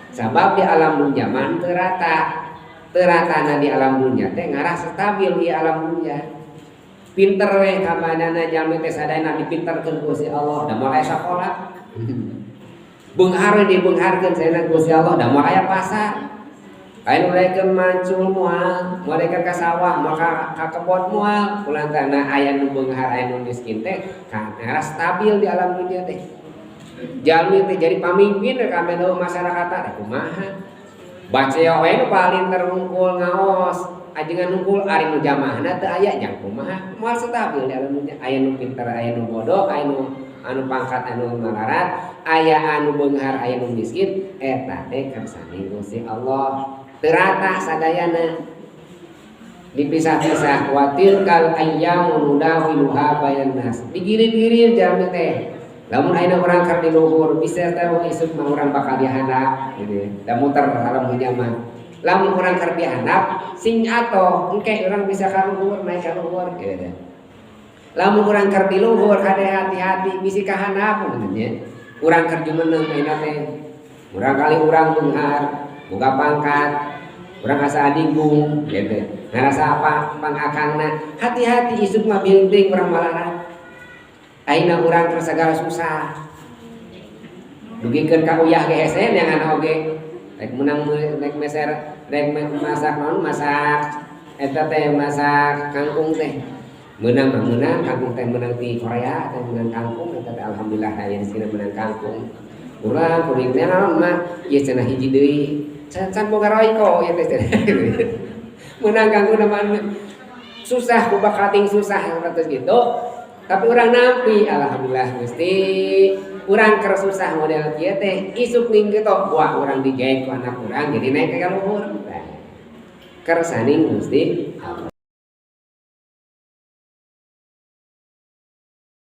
Sabab di alam dunia mah teu rata. Teu ratana di alam dunia teh ngarah stabil di alam dunia. Pinter we kamanana jalmi teh sadayana dipinterkeun ku Gusti Allah, da moal aya sakola. Beunghar we dibeungharkeun sadayana Gusti Allah, da moal aya pasar. Aya nu daekeun mancul moal, moal daekeun ka sawah, moal ka kebon moal, kulantana aya nu beunghar, aya nu miskin teh ngarah stabil di alam dunia teh. Jalmi teh jadi pamimpin rek ame masyarakat teh kumaha? Baceo we nu paling terungkul ngaos, ajengan nungkul ari nu jamaahna teu aya, jang kumaha? Moal stabil di alam dunia. Aya nu pinter, aya nu bodoh, aya nu anu pangkat, anu malarat, aya anu beunghar, aya nu miskin, eta teh kersane Gusti Allah. Teu rata sadayana. Dipisah-pisah wa tilkal ayyamu nudawiluha bainan nas. Digilir-gilir jalmi teh. Lamun ayeuna urang keur di luhur, bisa teh isuk mah urang bakal dihandap gitu. Da muter alam dunia mah. Lamun urang keur dihandap sing atoh engke urang bisa ka luhur, naik ka luhur gitu. Lamun urang keur di luhur kade hati-hati bisi ka handap gitu nya. Urang keur jumeneng ayeuna teh. Urang kali urang beunghar, boga pangkat, urang asa adigung gitu. Ngarasa apa pangakangna, hati-hati isuk mah bilting urang malarat. Ayeuna urang keur sagala susah. Dugikeun ka uyah ge hese neangan oge. Rek meunang rek meser rek masak naon, masak eta teh, masak kangkung teh. Meunang mah meunang kangkung teh, meunang ti Korea teh, meunang kangkung eta teh, alhamdulillah aya di sini meunang kangkung. Urang kuring teh naon mah ieu cenah hiji deui. Can can boga royko ieu teh. Meunang kangkung mah susah ku bakating susah ratus gitu. Tapi urang nampi, alhamdulillah Gusti. Urang keur susah model kieu teh, isuk ning kitu wah urang digaet ku anak urang jadi naik ka luhur. Nah, kersaning Gusti Allah.